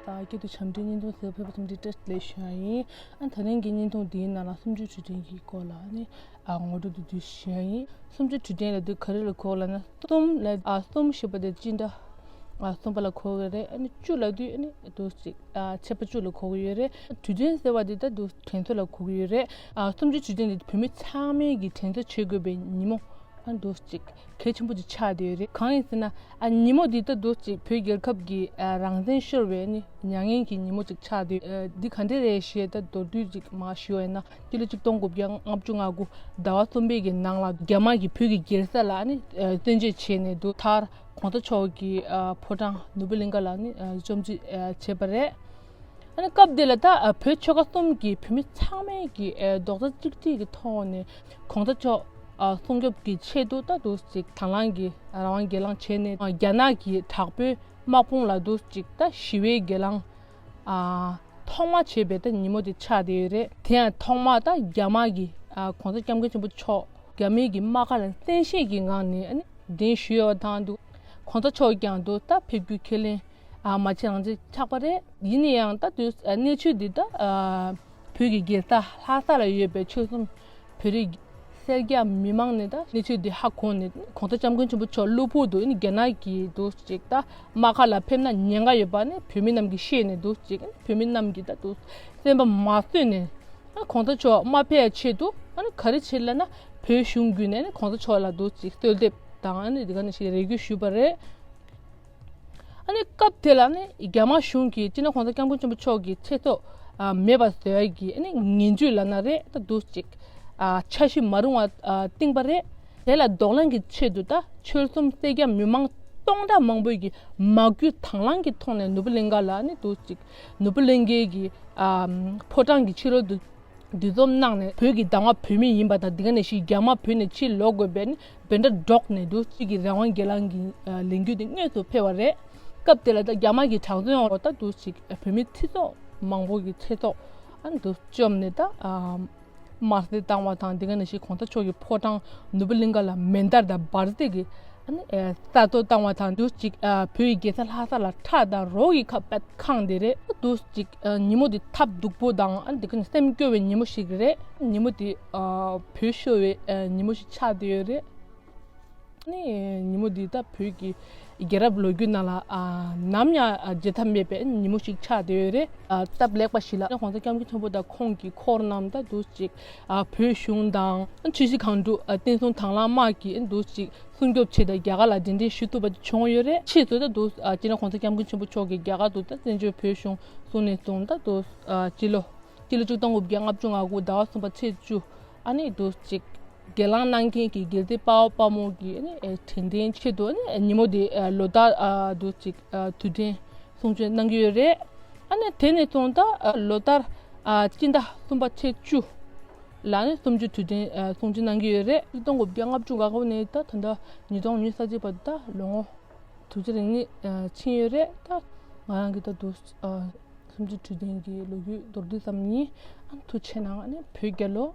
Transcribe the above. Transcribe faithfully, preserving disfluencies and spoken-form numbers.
ད་སྐྱིད་སྡུག་བྱམས་སྒྲིག་བརྙན་ཐུང་ཟེར་བ་ཕེབས་པ་ཐམས་ཅད་བཀྲ་ཤིས་བདེ་ལེགས་ཞུ་ཡ་ཡིན། ཨ་ད་རིང་གི་བརྙན་ཐུང་འདིའི་ནང་ལ་སུམ་ཅུ་དུས་དྲན་གྱི་སྐོར་ལ་ནི་ཨ་ངོ་སྤྲོད་བསྡུས་བསྡུས་ཞུ་ཡ་ཡིན། སུམ་ཅུ་དུས་དྲན་ལབ་དུས་ག་རེ་ལ་གོ་དགོས་ལབ་ན། གསུམ་ལ་ཨ་གསུམ་ཞེས་པ་དེ་སྤྱི་ཟླ་ཨ་གསུམ་པ་ལ་གོ་གི་རེད། ཨ་ནི་བཅུ་ལབ་དུས་ཨ་ནི་འདུག་ཅིག་ཨ་ཚེས་པ་བཅུ་ལ་གོ་གི་ཡོད་རེད། དུས་དྲན་ཟེར་བ་དེ་ད་འདུག་དྲན་གསོ་ལ་གོ་གི་ཡོད་རེད། ཨ་སུམ་ཅུ་དུས་དྲན་དེ་བོད་མི་ཚང་མས་ཀྱི་དྲན་གསོ་བྱེད་དགོས་པའི་ཉིན་མོ་ཨ་འདུག་ཅིག་གལ་ཆེན་པོ་ཅིག་ཆགས་བསྡད་ཡོད་རེད། གང་ཡིན་ཟེར་ན། ཨ་ཉིན་མོ་འདི་ད་འདུག་ཅིག་བོད་རྒྱལ་ཁབ་ཀྱི་ཨ་རང་བཙན་ཤོར་བའི་ནི་མྱ་ངན་གྱི་ཉིན་མོ་ཅིག་ཆགས་བསྡད་ཡོད། ཨ་འདི་ག་འདྲ་རེད་ཞེས་ད་མདོར་བསྡུས་ཅིག་མར་ཞུ་བ་ཡིན་ན། སྤྱི་ལོ་ཆིག་སྟོང་དགུ་བརྒྱ་ལྔ་བཅུ་ང་དགུ་ཟླ་བ་གསུམ་པའི་གི་ནང་ལ་རྒྱ་དམར་གྱིས་བོད་ཀྱི་རྒྱལ་ས་ལ་ཨ་ནི་ཨ་བཙན་བྱོལ་བྱས་ནས་འདུག་མཐར་གོང་ས་མཆོག་གི་ཨ་ཕོ་བྲང་ནོར་བུ་གླིང་ག་ལ་ནི་ཨ་བཅོམ་བརྩིས་ཨ་བྱས་པ་རེད། ཨ་ནི་སྐབས་དེ་ལ་ད་ཨ་བོད་ཆོལ་ཁ་གསུམ་གྱི་བོད་མི་ཚང་མས་ཀྱི་ཨ་རྡོག་རྩ་གཅིག་སྒྲིལ་གྱི་ཐོག་ནས་གོང་ས་མཆོག་ཨ་སྲུང་སྐྱོབ་ཀྱི་ཆེད་དུ་ད་འདུག་ཅིག་དང་བླངས་ཀྱི་རང་དབང་སྒེར་ལངས་བྱས་ནས། ཨ་རྒྱ་ནག་གི་དྲག་པོའི་དམག་དཔུང་ལ་འདུག་ཅིག་ད་ཞི་བའི་སྒེར་ལངས་ཨ་ཐོག་མ་བྱས་པའི་ད་ཉིན་མོ་དེ་ཆགས་བསྡད་ཡོད་རེད། དེ་ཡང་ཐོག་མ་ད་རྒྱ་དམར་གྱི་ཨ་གོང་ས་སྐྱབས་མགོན་ཆེན་པོ་མཆོག་རྒྱ་མིའི་གི་དམག་སྒར་ལ་བཙན་ཤེད་ཀྱི་ངང་ནས་ཨ་ནི་གདན་ཞུས་ཡོད་པ་དང་འདུག་གོང་ས་མཆོག་ཀྱང་འདུག་ད་ཕེབས་རྒྱུ་ཁས་ལེན་ཨ་མ་བྱས་རང་བྱས་ཆགས་པ་རེད། ཡིན་ན་ཡང་ད་དུས་ཨ་གནས་ཚུལ་འདི་ད་ཨ་བོད་ཀྱི་རྒྱལ་ས་ལྷ་ས་ལ་ཡོད་པའི་ཆོལ་གསུམ་བོད་རིགས་སེར་སྐྱ་མི་མང་ནས་ད་གནས་ཚུལ་འདི་ཧ་གོ་ནས། གོང་ས་སྐྱབས་མགོན་ཆེན་པོ་མཆོག་གློ་བུར་དུ་ཨ་ནི་རྒྱ་ནག་གི་འདུག་ཅིག་ད་དམག་སྒར་ལ་ཕེབས་ན་ཉེན་ཁ་ཡོད་པ་ནི་བོད་མི་རྣམས་ཀྱིས་ཤེས་ནས་འདུག་ཅིག་བོད་མི་རྣམས་ཀྱིས་ད་འདུག་སེམས་པ་མ་བཟོད་ནས། ཨ་གོང་ས་མཆོག་མ་ཕེབས་ཆེད་དུ་ཨ་ནི་ག་རེ་བྱེད་ལབ་ན། བོད་གཞུང་བརྒྱུད་ནས་ཨ་ནི་གོང་ས་མཆོག་ལ་འདུག་ཅིག་གསོལ་འདེབས་དང་ཨ་ནི་འདི་ག་ནང་བཞིན་རེ་སྐུལ་ཞུས་པ་རེད། ཨ་ནི་སྐབས་དེ་ལ་ནི་རྒྱ་དམར་གཞུང་གིས་སྤྱི་ནོར་གོང་ས་སྐྱབས་མགོན་ཆེན་པོ་མཆོག་གི་ཚེ་སྲོག་ཨ་མེད་པར་བཟོ་ཡ་གི་ཨ་ནི་ངན་ཇུས་ལབ་ན་རེད། ད་འདུག་ཅིག་ཨ་འཆར་གཞི་མ་རུང་བ་ཨ་བཏིང་པ་རེད། དེ་ལ་གདོང་ལེན་གྱི་ཆེད་དུ་ད་ཆོལ་གསུམ་སེར་སྐྱ་མི་མང་སྟོང་ཕྲག་མང་པོས་ཀྱི་མ་བསྐུལ་དང་བླངས་ཀྱི་ཐོག་ནས་ནོར་བུ་གླིང་ག་ལ་ནི་འདུག་ཅིག་ནོར་བུ་གླིང་གའི་གི་ཨ་ཕོ་བྲང་གི་ཕྱི་རོལ་དུ་འདུ་འཛོམས་གནང་ནས། བོད་ཀྱི་བདག་དབང་བོད་མི་ཡིན་པ་དང་། འདི་ག་ནང་བཞིན་རྒྱ་དམར་བོད་ནས་ཕྱིར་ལོག་དགོས་པའི་ནི་འབོད་སྒྲ་སྒྲོག་ནས་འདུག་ཅིག་གི་རང་དབང་སྒེར་ལངས་ཀྱི་ཨ་ལས་འགུལ་དེ་དངོས་སུ་ཕེབས་པ་རེད། སྐབས་དེ་ལ་ད་རྒྱ་དམར་གྱི་དྲག་གནོན་འོག་ད་འདུག་ཅིག་བོད་མི་ཁྲི་ཚོ་མང་པོ་གི་ཚེ་སྲོག་ཨ་འདུག་བཅོམ་ནས། ད་ཨ་དམར་གསོད་བཏང་བ་དང་། འདི་ག་ནང་བཞིན་གོང་ས་མཆོག་གི་ཕོ་བྲང་ནོར་བུ་གླིང་ག་ལ་མེ་མདའ་དང་འབར་རྫས་ཀྱི་ཨ་ནི་ཨེ་ས་རྡོ་བཏང་བ་དང་། འདུག་ཅིག་ཨ་བོད་ཀྱི་རྒྱལ་ས་ལྷ་ས་ལ་ཁྲག་དང་རོ་ཡི་ཁ་པད་ཁེངས་བསྡད་རེད། འདུག་ཅིག་ཨ་ཉིན་མོ་འདི་ཐབས་སྡུག་པོ་དང་། ཨ་ནི་འདི་ག་ནི་སེམས་སྐྱོ་བའི་ཉིན་མོ་ཞིག་རེད། ཉིན་མོ་འདི་ཨ་བོད་ཤོར་བའི་ཨ་ཉིན་མོ་ཞིག་ཆགས་བསྡད་ཡོད་རེད། ཨ་ནི་ཉིན་མོ་འདི་ད་བོད་ཀྱི་རྒྱལ་རབས་ལོ་རྒྱུས་ནང་ལ་ཨ་ནམ་ཡང་ཨ་བརྗེད་ཐབས་མེད་པའི་ཉིན་མོ་ཞིག་ཆགས་བསྡད་ཡོད་རེད། ཨ་སྟབས་ལེགས་པ་ཞིག་ལ་གོང་ས་སྐྱབས་མགོན་ཆེན་པོ་དང་ཁོང་གི་འཁོར་རྣམས་ད་འདུག་ཅིག་ཨ་བོད་གཞུང་དང་ཆུ་བཞི་སྒང་དྲུག་ཨ་བསྟན་སྲུང་དང་བླངས་དམག་གིས་འདུག་ཅིག་སྲུང་སྐྱོབ་བྱས་ཏེ་རྒྱ་གར་ལ་གདན་འདྲེན་ཞུ་ཐུབ་པ་བྱུང་ཡོད་རེད། ཕྱིས་སུ་ད་འདུག་ཨ་སྤྱི་ནོར་གོང་ས་སྐྱབས་མགོན་ཆེན་པོ་མཆོག་གིས་རྒྱ་གར་དུ་ད་བཙན་བྱོལ་བོད་གཞུང་བཟུང་ནས་བཟུང་ད་འདུག་ཨ་སྤྱི་ལོ་སྤྱི་ལོ་ཆིག་སྟོང་དགུ་བརྒྱ་ལྔ་བཅུ་ང་དགུ་ཟླ་བ་གསུམ་པ་ཚེས་བཅུ་ཨ་ནི་འདུག་ཅིག་སྒེར་ལངས་གནང་མཁན་གྱི་རྒྱལ་གཅེས་དཔའ་བོ་དཔའ་མོ་གི་ཨ་ནི་ཨེ་དྲན་རྟེན་ཆེད་དུ་ཨ་ནི་ཉིན་མོ་དེ་ཨ་ལོ་ལྟར་ཨ་འདུག་ཅིག་ཨ་དུས་དྲན་སྲུང་བརྩི་གནང་གི་ཡོད་རེད། ཨ་ནི་དེ་ནས་བཟུང་ད་ཨ་ལོ་ལྟར་ཨ་སྤྱི་ཟླ་གསུམ་པ་ཚེས་བཅུ་ལ་ནི་སུམ་ཅུ་དུས་དྲན་ཨ་སྲུང་བརྩི་གནང་གི་ཡོད་རེད། ཆིག་སྟོང་དགུ་བརྒྱ་ལྔ་བཅུ་ང་དགུ་ནས་ད་ད་ལྟ་ཉིས་སྟོང་ཉི་ཤུ་རྩ་གཅིག་བར་དུ་ད་ལོ་ངོ་དྲུག་ཅུ་རེ་གཉིས་ཨ་ཕྱིན་ཡོད་རེད། ད་ང་རང་གི་ད་དུ་ཨ་སུམ་ཅུ་དུས་དྲན་གྱི་ལོ་རྒྱུས་མདོར་བསྡུས་ཙམ་ཡིན། ཨ་ཐུགས་རྗེ་གནང་། ཨ་ནི་བོད་རྒྱལ་ལོ།